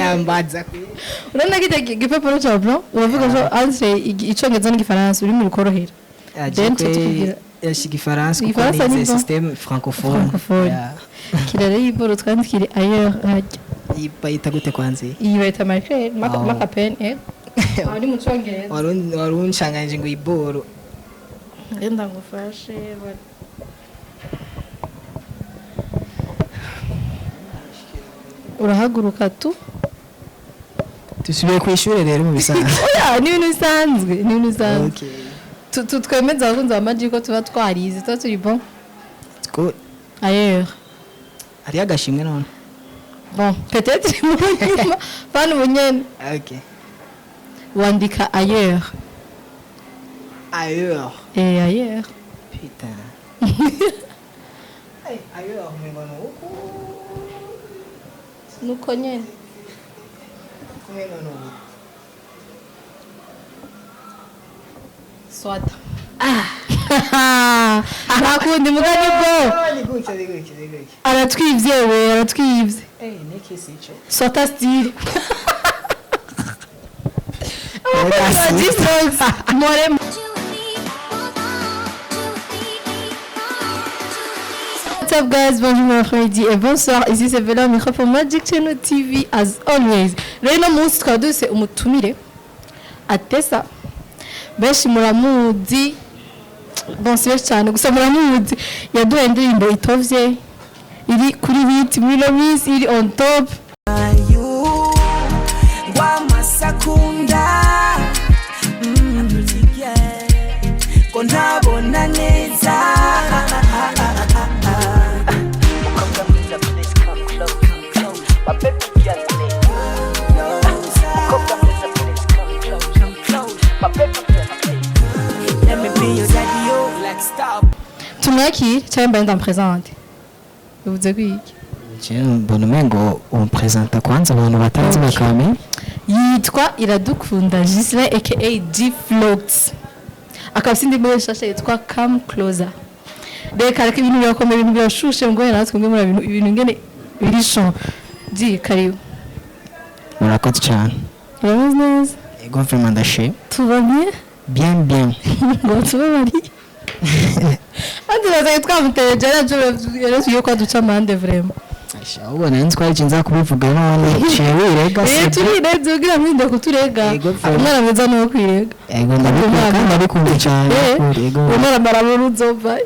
Yambaza. Urabona ko icyo gipapuro cya blanc uravuga ko entre icyongereza n'igifaransa ururimi rukorohera. Then tukubwira. Igifaransa kuko Igifaransa ni nize bon. système francophone. Francophone. Yeah. Kirare y'iboro twandikire ailleurs hajya. Iyi bayita gute kwanza iyi? Iyi bayita marker. Oh. Makapen aho ni mu cyongereza. Waruncanganyije ngo iboro. Ngenda ngufashe urahaguruka tu. Dusubiye ku ishuri rero mu bisanzwe. Oya, ni ibintu bisanzwe, ni ibintu bisanzwe. Okay. Twemeza abakunzi ba Magic ko tuba twarize, tuba turi bon. It's good. Ailleurs. Hariyo agashimwe none? Bon, peut-être mu nyuma bana ubunyene. Okay. Wandika ailleurs. Ailleurs. Eh, ailleurs. Putain. Hey, ailleurs umengo ni uku. Nuko nyene. Umengo ni uku. Swata nta kundi mugani bwo. Ah, ni gutya, ni gutya, ni gutya. Aratwivye we, aratwivye. Eh, niki sico. Swata style. Reka si. More. What's up guys, bonjour, bon après-midi et bonsoir. Ici c'est Bella au micro pour Magic Channel TV as always. Rero uno munsi tukaba dufise umutumire Atesa. Benshi muramuzi, bon si benshi cyane gusa muramuzi. Yaduhaye indirimbo itovye iri kuri hit muri ino minsi iri on top. Rwamasakunda ko ntabona neza. Mukobwa mwiza, please come close. My baby girl, please. Mukobwa mwiza, please come close. My baby girl, please. Let me be your daddy, oh, like stop. Tumwakire cyangwa mbaye ndampresente? Bivuze kwiki? Je mbona umengo umpresenta kwanza abantu batazi bakamenya. Yitwa Iradukunda Gislain aka G Float, akaba afite indirimbo nshasha yitwa Come Closer. Reka reka, ibintu birakomeye, ibintu birashushe ngo natwe ngo muri ibintu ngene biri chaud. G, karibu. Murakoze cyane. Urameze neza? Ego, vraiment ndashima. Tuba bien? Bien bien. Ngo tubabariye andi bazanye twamutereje yaratuye ko aduca amande vraiment. Asha, ahubwo nari nzi ko ari nza kubivuga none ciye wirega. Eh. Se Turireze kugira mwinde kuturega. Yego, vraiment. Umwana mwiza ni uwo kwirega. Ego, ndabikunda kandi ndabikunda cyane. Ego. Umwana marabura uzova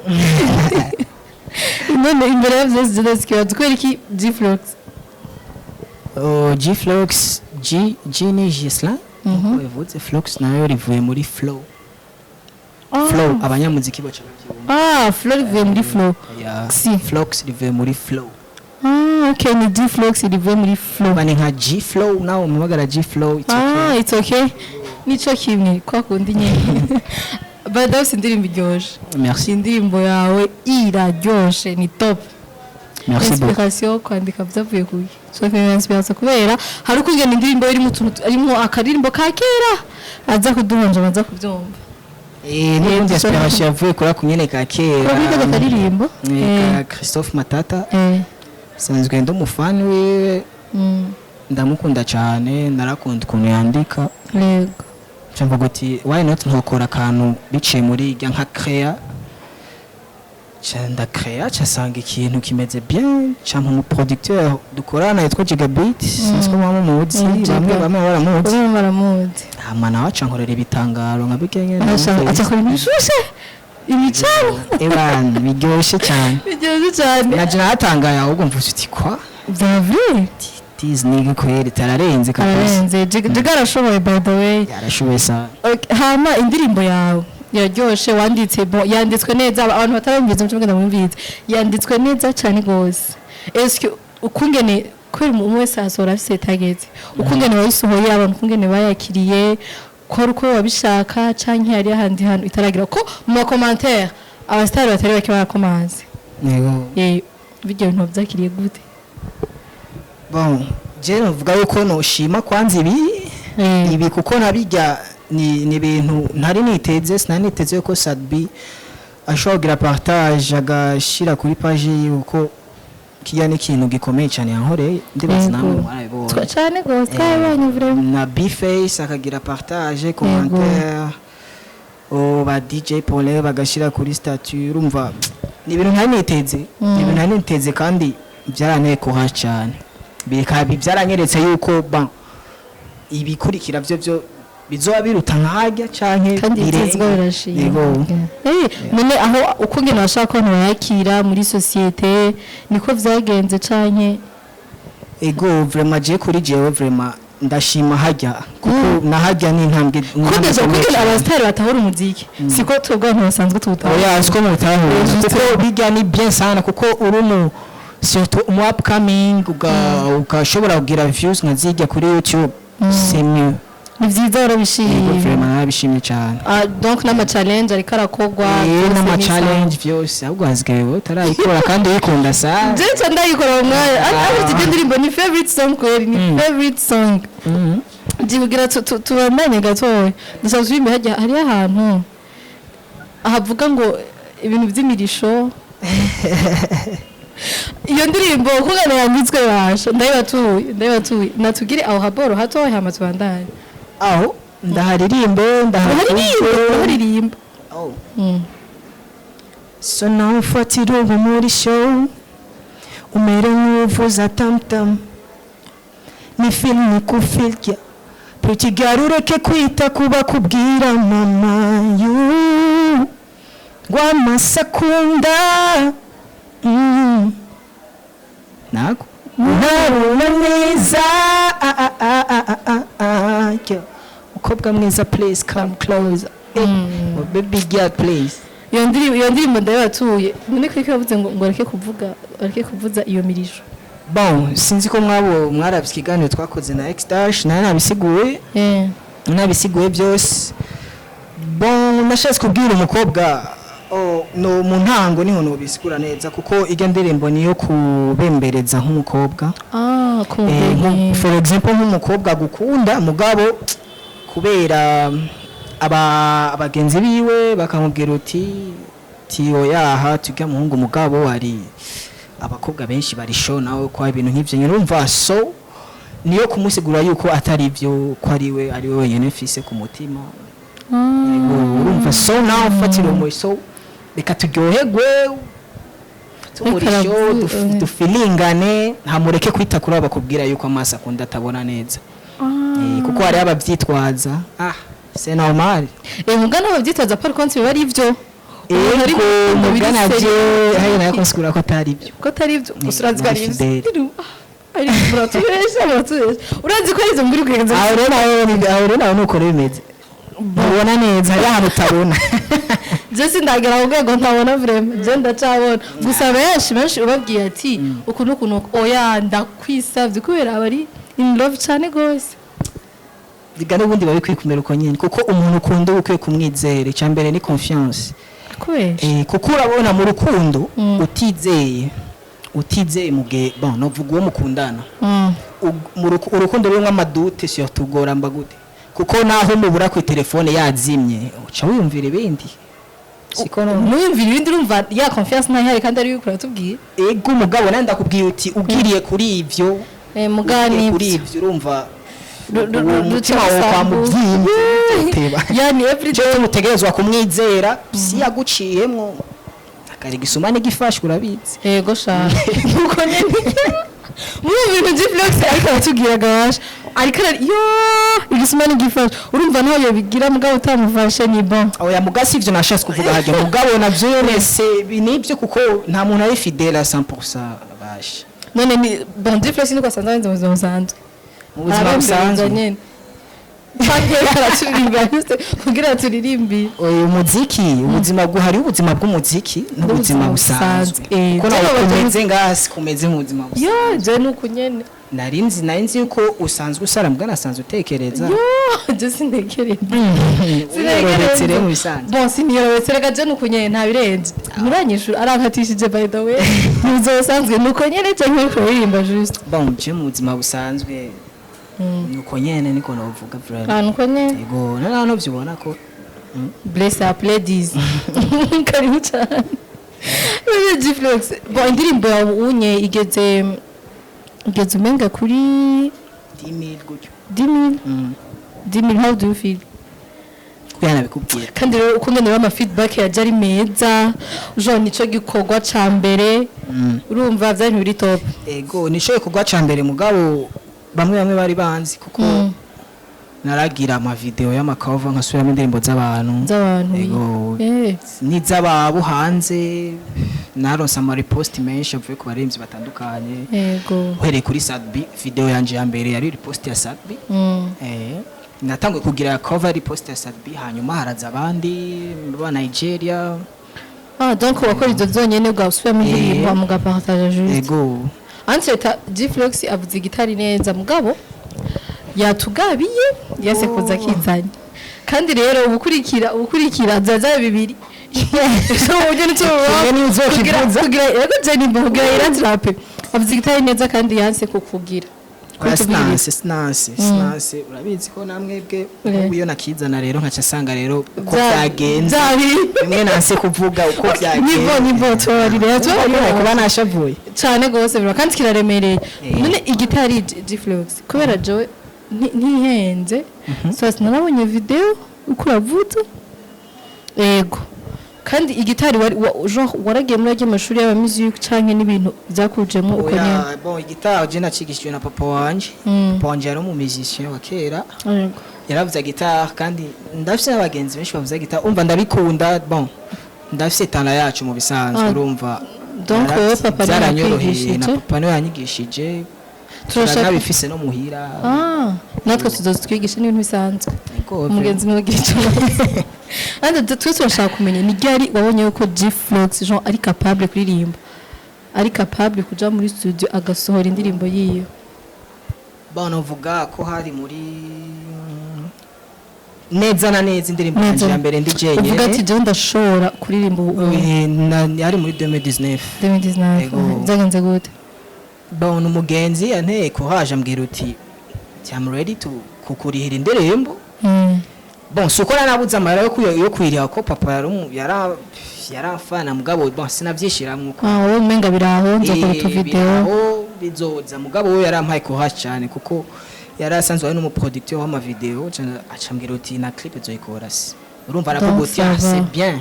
none imbere ya vyose jenosike kubera iki G Flox? Oh, G Flox, G G ni Gislain nkuko bivuze, Flox nayo rivuye muri flow. Flow abanyamuziki baca babyumva. Ah, flow rivuye muri flow. Yeah. Si. Flox rivuye muri flow. Ah, okay, ni G Flox rivuye muri flow. Bane nka G Flow nawe umuhamagara G Flow, it's Ah, okay. it's okay, nico kimwe kwa kundi nyene. Badass, indirimbo iryoshe. Merci. Indirimbo yawe iraryoshe, ni top. Merci beaucoup. Inspiration kwandika byavuye kuki? So inspiration kubera hari ukungena indirimbo irimo utuntu, irimo akaririmbo ka kera aza kuduhonja aza kubyumva. Eh, n'ubundi inspiration yavuye kuri ako nyene ka kera. Kuri ako karirimbo? Eh, ka Christophe Matata. Sanzwe ndi umufani wiwe. Ndamukunda cyane, narakunda ukuntu yandika. Mvuga uti why not ntokora akantu biciye muri irya nka créa, ca ndacréa, casanga ikintu kimeze bien, campa umuproducteur dukorana yitwa Gigabit, sinzi ko muba mumuzi. Giga. Bamwe bamwe baramuzi. Bamwe baramuzi. Hama nawe aca nkorera ibitangaro nka bigenge. Aca akora ibishushe imicano. Ebana, biryoshe cyane. Biryoshye cyane. Naje nahatangaye ahubwo mvuze uti kwa bya vrai. This nigga kweri tararenze kabisa. Ararenze. Jiga arashoboye, by the way. Yarashoboye sana. Okay, hama indirimbo yawe yaryoshe wanditse, bon, yanditswe neza, abantu batarumviriza muce mugenda mwumvirize, yanditswe neza cyane gose. Eske ukungene kubera umuntu wese asohora afise target, ukungene wayisohoye, abantu ukungene bayakiriye, ko ari uko wabishaka canke hari ahandi hantu itaragira ko mu ma commentaire abasitari batari bake barakomanze? Yego. Eh, bijya bintu byakiriye gute? Bon, je novuga yuko noshima kwanza ibi ibi kuko nabijya ni ibintu ntari niteze, sinari niteze ko Sadbi ashobora kugira partage agashira kuri page yiwe, kuko Kijya ni ikintu gikomeye cyane yankoreye, ndibaza namwe mwarabibonye. Cyane gose, twabonye vraiment. Na Bface akagira partage, commentaire, o ba DJ Paulin bagashira kuri statut. Urumva ni ibintu ntari niteze, ni ibintu ntari niteze kandi byaranteye courage cyane, bikaba byaranyeretse yuko ba ibikurikira byo bizoba biruta nkajya canke Kandi birenga. bitezwa birashima. Yego. None aho uko ngene bashaka ko abantu bayakira muri société, niko vyagenze canke? Ego, vraiment je kuri jewe vraiment ndashima hajya, kuko nahajya ni intambwe Kugeza ikomeye kugena cyane. Abasitari batahura umuziki, siko twebwe abantu basanzwe tuwutahura. Oya, siko mutahura, kuko bijya ni bien sana, kuko uri mu surtout umu upcoming ugashobora kugira views nka zijya kuri YouTube, c'est mieux. Ni vyiza, Yego. warabishimye? Vraiment narabishimye cyane. Ah, donc n'ama challenge ariko arakogwa? N'ama Byose ni challenge vyose, ahubwo hasigaye wowe utarayikora kandi uyikunda sa. Jewe nca ndayikora mu mwanya, ariko ibyo ndirimbo ni favorite song kweri, ni favorite song. Ndibugira tubandanye gatoya, ndashaka turirimbe hajya hariyo ahantu havuga ngo ibintu by'imirisho. Iyo ndirimbo kugana yanditswe basha, ndayibatuye, ndayibatuye. Natugire aho haboro hatoya, hama tubandanye. Aho ndaharirimbe? Uharirimba, uharirimba. Oh. So nawe ufatira ubu muri show, umere nk'uvuza tamtam, ni filimi kufilya. Pretty girl, ureke kwita kuba kubwira mama you ngo amasakunda nako ntaruna neza. Ah, ah, ah, ah, ah, ah, ah, yo. Mukobwa mwiza, please come closer. Baby girl, please. Iyo ndirimbo ndayibatuye. None ko yavuze ngo areke kuvuga, areke kuvuza iyo mirisho? Bon, sinzi ko mwabo mwarabye ikiganiro twakoze na X Dash, nawe nabisiguye, nabisiguye byose. Bon, nashatse kubwira umukobwa, oh, no mu ntango niho nobisigura neza, kuko irya ndirimbo niyo kubembereza nk'umukobwa. Kumva. For example, nk'umukobwa agukunda, mugabo kubera aba abagenzi biwe bakamubwira uti tiyo yaha tujya muhungu, mugabo hari abakobwa benshi bari show nawe kwa ibintu nk'ivyo nyine, urumva. So niyo kumusigura yuko atari ibyo, ko ari we, ari we wenyine mfise ku mutima. Yego, urumva. So nawe ufatira umuyi, so reka turyoherwe tumurisho, dufilingane, ntamureke kwita kuri abo bakubwira yuko amaso akunda atabona neza. Kuko hariho ababyitwaza, ah, c'est normal. Mugana babyitaza, par contre biba ari ibyo. Umuntu ari Ego. mu biri Mugana sérieux. bye hariya nayo kunsigura ko atari ibyo. Ko atari ibyo gusa, urazi ko ari ibyo. Fidèle. Ari muratubesha, muratubesha, urazi ko ari ibyo muri kugenza. Aho rero nawe nuko rero bimeze, ubona neza, hari ahantu utabona. Je sindagera ku rwego ntabona vraiment, je ndacabona. Gusa benshi benshi ubabwiye ati uku n'uku n'uku, oya ndakwisavye, kubera aba ari in love cyane gose. Biga n'ubundi biba bikwiye kumera uko nyine, kuko umuntu ukunda uba ukwiye kumwizera. Icya mbere ni confiance. Kubera? Kuko urabona mu rukundo utizeye mu gihe, bon, novuga uwo mukundana, urukundo rurimo ama doutes, surtout ugoramba gute, kuko naho mubura ku telefone yazimye, uca wiyumvira ibindi, siko no? Muyumvira ibindi, urumva ya confiance ntayihari kandi ari yuko uratubwiye. Ego, umugabo nawe ndakubwiye uti ugiriye kuri ivyo, Mugani ugiriye kuri ivyo, urumva uwo mutima ruca wawe rusambu. kwamubyimbye uteba. Yani every Cyo tumutegerezwa kumwizera, si yaguciyemwo akari gisuma n'igifashwe, urabizi. Yego sha, nuko nyene muri ibi bintu by'iflex ariko aratubwira gasha, ariko yo igisuma n'igifashe, urumva naho yobigira mugabo utamufashe ni bon. Oya, muga si ivyo nashatse kuvuga hajya, mugabo navyo yonese nibyo, kuko nta muntu ari fidèle à 100% basha. None ni bon, G-Flex niko asanzwe ameze mu buzima busanzwe? Mu buzima busanzwe nyene canke araturirimba juste kugira turirimbire? Oya, umuziki, ubuzima bwuhari, ubuzima bw'umuziki n'ubuzima busanzwe, kuko nawe kumeze ngaha si kumeze mu buzima busanzwe. Yo, je nuko nyene. Nari nzi yuko usanzwe usara, mbwa nasanzwe utekereza. Yo, je sintekereza. Uyorobetse rero mu bisanzwe? Bon, siniyorobetse reka, je nuko nyene, nta birenze. Muranyishura, arankatishije. By the way, mu buzima busanzwe nuko nyene canke uriko uririmba juste? Bon, je mu buzima busanzwe nuko nyene, niko novuga vraiment. Ah, nuko nyene. Yego, none vyubona ko Bless up ladies, karibu cyane. G-Flex, bon, indirimbo yawe unye igeze umenga kuri 10,000 gutyo. 10,000? 10,000, how do you feel? Kuko nabikubwira. Kandi rero uko ngene ama feedback yaje ari meza, genre nico gikorwa ca mbere, urumva vyari biri top. Ego, nico gikorwa ca mbere, mugabo bamwe bamwe bari banzi kuko naragira ama video y'ama cover, nkasubiramo indirimbo z'abantu. Z'abantu. Ego. N'iz'ababo hanze. Naronse ama repost menshi avuye ku baririmbyi batandukanye. Uhereye kuri Sadbi, video yanje ya mbere yari repost ya Sadbi. Natanguye kugira cover repost ya Sadbi, hanyuma haraza abandi ba Nigeria. Ah, donc wakora ivyo vyonyene, ugasubiramo indirimbo, mugapartage juste? Ego. Anseta G-Flex avuze igitari neza, mugabo yatugabiye yase kuza akizanye. Kandi rero ubukurikira zaza bibiri, so uburyo nicyo. Kimwe n'uzokivuza. Kugira yego Jenny, kugira iratirape avuze igitari neza kandi yanse kukugira. Oya, sinanse, urabizi ko namwebwe ubu iyo nakizana rero nkaca asanga rero uko byagenze, bimwe nanse kuvuga uko byagenze. Nibo tubarire. Tubarire kuba nashavuye. Cyane gose bro, kandi kiraremereye. None igitari, G-Flex, kubera jowe ntihenze, so sinarabonye video uko uravuza. Ego, kandi igitari wari genre waragiye muri ajya amashuri y'aba music canke n'ibintu byakujemo uko nyene? Oya, bon, igitari je nacigishijwe na papa wanje. Papa wanje yari umu musicien wa kera. Yaravuza gitari, kandi ndafise n'abagenzi benshi bavuza gitari, umva ndabikunda. Bon, ndafise talent yacu mu bisanzwe. Ah, urumva donc wowe papa niwe byaranyoroheye na yakwigishije? Papa niwe yanyigishije. Turashaka Turanabifise no muhira. Ah, natwe tuzoza twigisha n'ibintu bisanzwe. Ego. Umugenzi mwagira icyo. Kandi twe turashaka kumenya ni ryari wabonye yuko G-Flox genre ari capable kuririmba, ari capable kuja muri studio agasohora indirimbo yiwe? Bon, novuga ko hari muri neza na neza indirimbo yanje ya mbere ndi Uvuga ati jenyene. jewe ndashobora kuririmba ubu. Yari muri 2019. 2019? Ego. Byagenze gute? Bon, umugenzi yanteye courage, ambwira uti "I'm ready to kukurihira indirimbo." Bon, si uko narabuze amahera yo kwiriha, ko papa yari yaramfana, mugabo bon, sinavyishiramwo ko. Ah, wowe umenga biraho, nzokora utu video. Biraho, bizoza, mugabo we yarampaye courage cyane kuko yari asanzwe ari n'umuproducteur w'amavideo, acambwira uti na clip zoyikora se, urumva aravuga Donc, uti ah, ça va. c'est bien.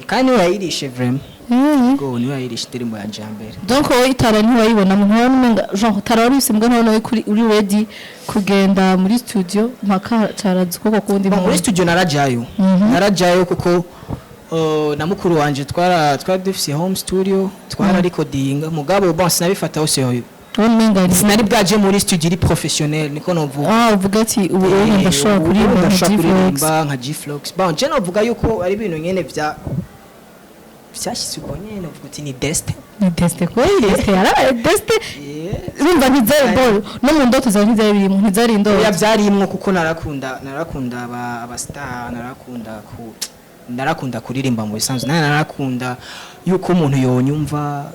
Kandi niwe yayirishe vraiment. Go, niwe yayirishe indirimbo yanje ya mbere. Donc wowe itara ntiwayibona, ntubona umenga genre tara wari ufise, mbwa ntubona kuri uri ready kugenda muri studio mpaka caraza ukuboko kuwundi Bon, muri muntu? studio narajayo kuko na mukuru wanje twara dufise home studio, twara recording, mugabo bon, sinabifataho sérieux. Ubona umenga Sinari bwaje muri studio iri professionnel, niko novuga. Ah, uvuga ati ubu ubu ndashobora Ubu kuririmba nka ndashobora G-Flox. kuririmba nka G-Flox. Bon, je novuga yuko ari ibintu nyene vyashitse uko nyene, uvuga uti ni destin. Ni destin, kweli destin yarabaye destin. Urumva ntizari ball no mu ndoto zawe, ntizari birimo, ntizari indoto? Oya, vyarimwo kuko narakunda aba star, narakunda kuririmba mu bisanzwe, nawe narakunda yuko umuntu yonyumva,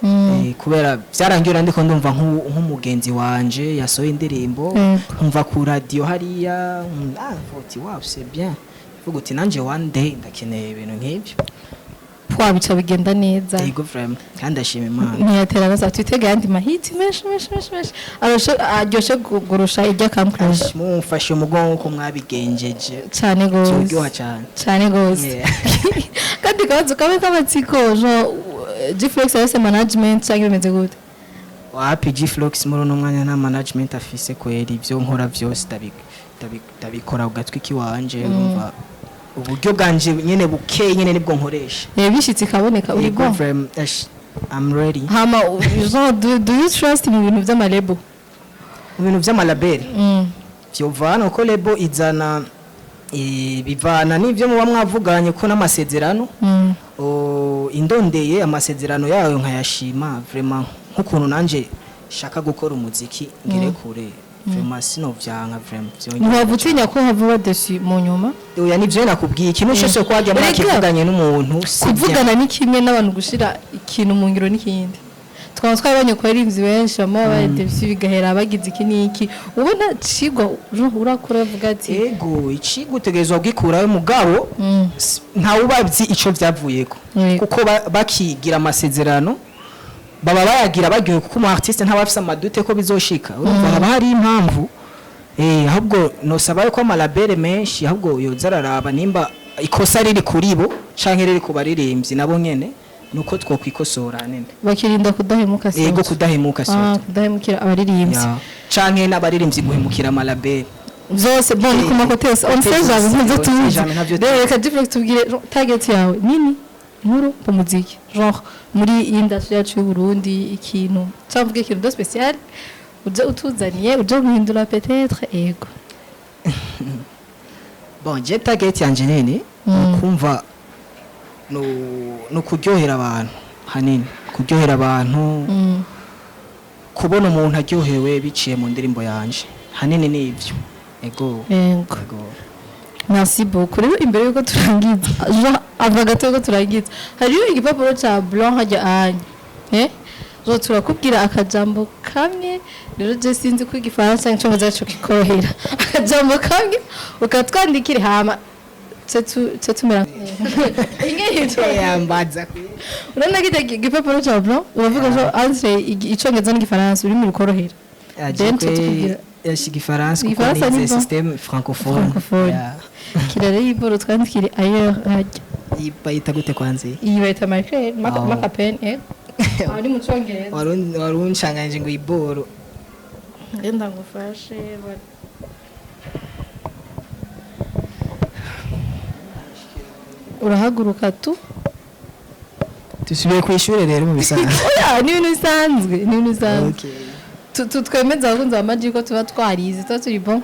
kubera vyarangira ndiko ndumva nk'umugenzi wanje yasohoye indirimbo, nkumva ku radio hariya, ah, mvuga uti wow, c'est bien, mvuga uti nanje one day ndakeneye ibintu nk'ibyo. Pwa bica bigenda neza. Yego, vraiment, kandi ndashima Imana. Ntiyatera gaza, twitege ayandi mahiti menshi menshi menshi menshi aryoshe kugurusha irya Come Close. Mumfashe umugongo uko mwabigenjeje, Cyane gose. turyoha cyane. Cyane gose. Kandi kabazo kabe k'amatsiko, genre G-Flex yose management cyangwa bimeze gute? Wapi, G-Flox muri uno mwanya nta management afise kweri. Ibyo nkora byose ndabikora ku gatwi kiwanje, urumva uburyo bwanje nyene bukeye nyene nibwo nkoresha. Bishitse ikaboneka, uri Yego, bon? vraiment, ash, I'm ready. Hama genre do you trust mu bintu by'amalabel? Mu bintu vy'amalabel, vyovana uko label izana, bivana n'ivyo muba mwavuganye ko n'amasezerano. Indondeye amasezerano yayo nkayashima vraiment, nk'ukuntu nanje shaka gukora umuziki ngere kure, vraiment sinovyanka, vraiment vyongera. Ntiwaba utinya ko hava déçu mu nyuma? Oya, nivyo nakubwiye, ikintu cyose ko wajya Erega, mwakivuganye n'umuntu si bien. Kuvugana ni kimwe n'abantu, gushira ikintu mu ngiro n'ikindi. Twaba twabonye ko abaririmbyi benshi bamwe babaye déçus, bigahera bagize iki n'iki. Ubona cigwa urakura uvuga ati Ego, icigwa utegerezwa kugikurayo, mugabo ntawubazi ico vyavuyeko, kuko bakigira amasezerano baba bayagira baryohewe, kuko umu artiste ntaba afise ama doutes ko bizoshika. Urumva haba hari impamvu. Ahubwo nosaba yuko ama label menshi ahubwo yoza araraba nimba ikosa riri kuri bo canke riri ku baririmbyi nabo nyene, nuko twokwikosora nene. Bakirinda kudahemuka. Ego, surtout. Kudahemuka surtout. Kudahemukira abaririmbyi. Ya. Canke n'abaririmbyi guhemukira ama label. Vyose, bon, ni ku ma côtés yose, on sait jamais, ntabyo On sait tuzi. jamais, ntabyo Rero tuzi. reka G-Flex tubwire, genre, target yawe nini nkuru mu muziki, genre muri iyi industry yacu y'u Burundi, ikintu cyangwa mvuge ikintu de spécial uje utuzaniye, uje guhindura peut-être, ego. Bon, je target yanje nini kumva no kuryohera abantu, hanini kuryohera abantu, kubona umuntu aryohewe biciye mu ndirimbo yanje, hanini nivyo, ego. Ego. Ego. Merci beaucoup. Rero imbere yuko turangiza, genre ava gato yuko turangiza, hariyo igipapuro ca blanc hajya anya, genre turakubwira akajambo kamwe. Rero je sinzi ko igifaransa cyangwa icyongereza cyo kikorohera, akajambo kamwe ukatwandikira, hama tse tumera inge. Yambaza. Urabona ko icyo gipapuro ca blanc uravuga genre entre icyongereza n'igifaransa, urimo rukorohera. Then tse tukubwira. Igifaransa, kuko Igifaransa ni nize bon. système francophone. Francophone. Yeah. Kira rero iboro twandikire ailleurs hajya. Iyi bayita gute kwanza iyi? Iyi bayita marker. Oh. Marker pen, aho ni mu cyongereza. Waruncanganyije ngo iboro. Ngenda ngufashe urahaguruka tu. Dusubiye ku ishuri rero mu bisanzwe. Oya, ni ibintu bisanzwe, ni ibintu bisanzwe. Okay. Twemeza abakunzi ba Magic ko tuba twarize, tuba turi bon.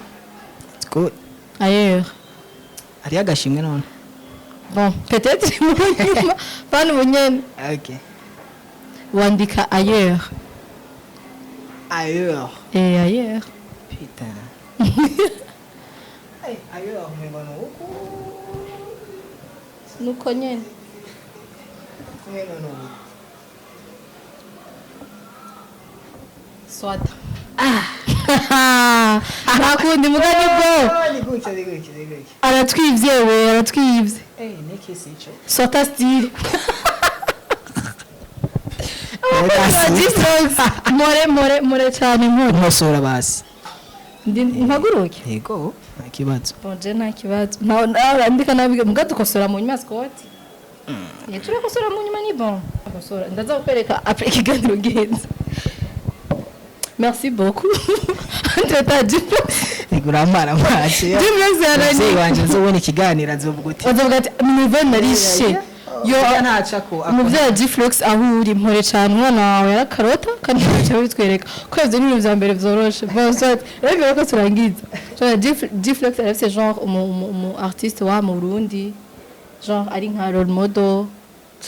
It's good. Ailleurs. Hariyo agashimwe none? Bon, peut-être mu nyuma, bana ubunyene. Okay. Wandika ailleurs. Ailleurs. Ailleurs. Putain. Hey, ailleurs umengo huku. Nuko nyene. Umengo nuku. Swata nta kundi mugani bwo. Ni gutya, ni gutya, ni gutya. Aratwivye we, aratwivye. Eh, niki sico. Swata style. Reka. More more more cyane, more. Nkosora basi. Ndi mpaguruke? Yego, nta kibazo. Bon, je nta kibazo. Nta andika nabi mbwa, dukosora mu nyuma. Scott, ye turakosora mu nyuma, ni bon. Kosora, ndaza kukwereka après ikiganiro genza. Merci beaucoup. Entre ta Niguramara amazi. G-Flex Umuvyeyi yarani wanje nzobona ikiganiro azovuga uti bazovuga ati nive narishe yo. Ntacako. Umuvyeyi wa G-Flex, aho uri, mpore cyane, umwana wawe yarakarota kandi ntacyo bitwereka ko ivyo ni ibintu vya mbere vyoroshe. Bon, soit. Rero mbere ko turangiza, genre G-Flex arafise genre umu artiste wa mu Burundi, genre ari nka role model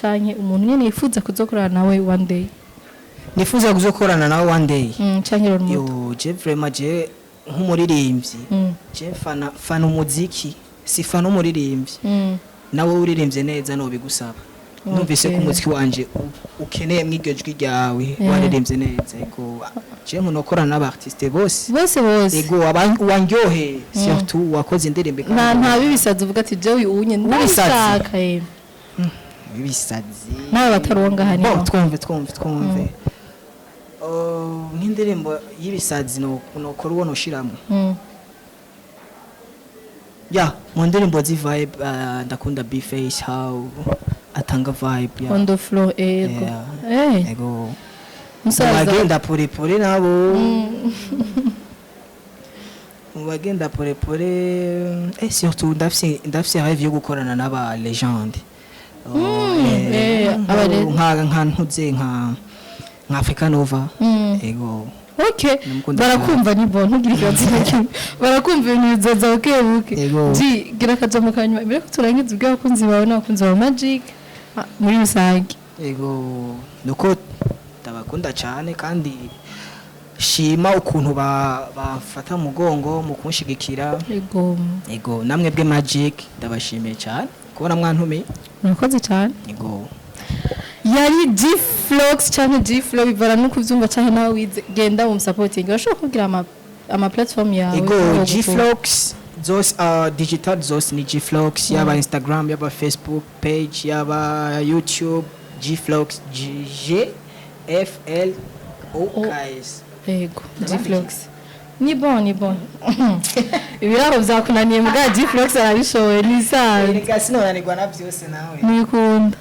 canke umuntu nyene yifuza kuzokorana nawe one day? Nifuza kuzokorana nawe one day? Canke role model. Yo, je vraiment, je nk'umuririmbyi, je fana umuziki, si fana umuririmbyi. Nawe uririmbye neza nobigusaba, numvise ko umuziki wanje ukeneye mw'iryo jwi ryawe, waririmbye neza. Ego, je nkunokorana n'aba artiste bose. Bose bose. Ego, wanryoheye surtout wakoze indirimbo. Nta bibisazi uvuga ati jewe unye W'ibisazi? ndabishaka. Ibisazi? Nawe batari ngaha ni Bon, twumve, twumve, twumve. Oh, nk'indirimbo y'ibisazi nokora uwo noshiramwo ya mu ndirimbo z'ivibe, ndakunda B-Face, how atanga vibe ya On the floor, ego. Yeah. Ego. Musaza. Bagenda porepore nabo, mu bagenda porepore, surtout ndafise rêve yo gukorana n'aba légende. Oh, nka ntuze nka Africa Nova. Ego. Okay. Ndamukunda. Barakumva, ni bon, ntugire ikibazo na kimwe, barakumva, ibintu bizoza buke buke. Yego. Ji gira akajambo ka nyuma imbere ko turangiza, ubwo abakunzi bawe n'abakunzi ba Magic, muri rusange. Ego, nuko ndabakunda cyane kandi shima ukuntu bamfata mu mugongo mu kunshigikira. Ego. Ego, namwe bwe Magic ndabashimiye cyane kubona mwantumiye. Murakoze cyane. Ego. Yari G Flox canke G Flow, bivana no kuvyumva canke nawe wize. Genda mu supporting. Urashobora kubwira ama platform yawe? Ego. Aho G Flox zose, digital zose ni G Flox, yaba Instagram, yaba Facebook page, yaba YouTube, G Flox, G G F L O K S. Yego, G Flox ni bon, ni bon. Ibiraro vyakunaniye, muga G Flox arabishoboye, ni isanzwe. Erega sinonanirwa na byose nawe. Ntibikunda.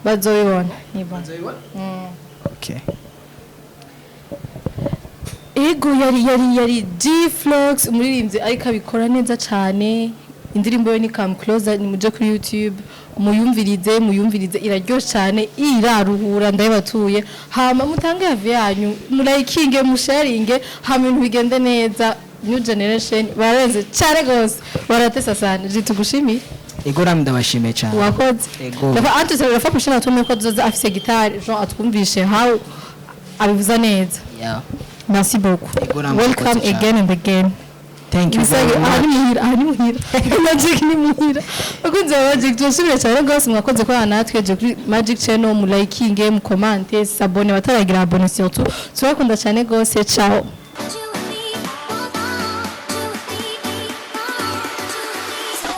Bazobibona, ni bon. Okay. Ego, yari G Flox, umuririmbyi ariko abikora neza cyane. Indirimbo ye ni Come Closer, ni muje kuri YouTube muyumvirize, muyumvirize, iraryoshe cyane, iraruhura, ndabibatuye. Hama mutange avis yanyu, murayikinge, musharinge, hama ibintu bigende neza. New generation bararenze cyane gose, baratesa sana. Je tugushimiye. Ego ram, ndabashimiye cyane. Wakoze. Ego. Ndafa antu rafa prochaine atume ko tuzoza afise guitare, Jean atwumvishe how abivuza neza. Yeah. Merci beaucoup. Ego namwe, Welcome murakoze cyane. again and again. Thank you Bisage very aha ni much. muhira, aha ni muhira. Magic ni muhira. Bakunzi ba Magic, turashimira cyane rwose, mwakoze kubana natwe. Je kuri Magic Channel, mu likinge, mu commente, s'abonner bataragira abonner surtout. Turakunda cyane rwose. Ciao.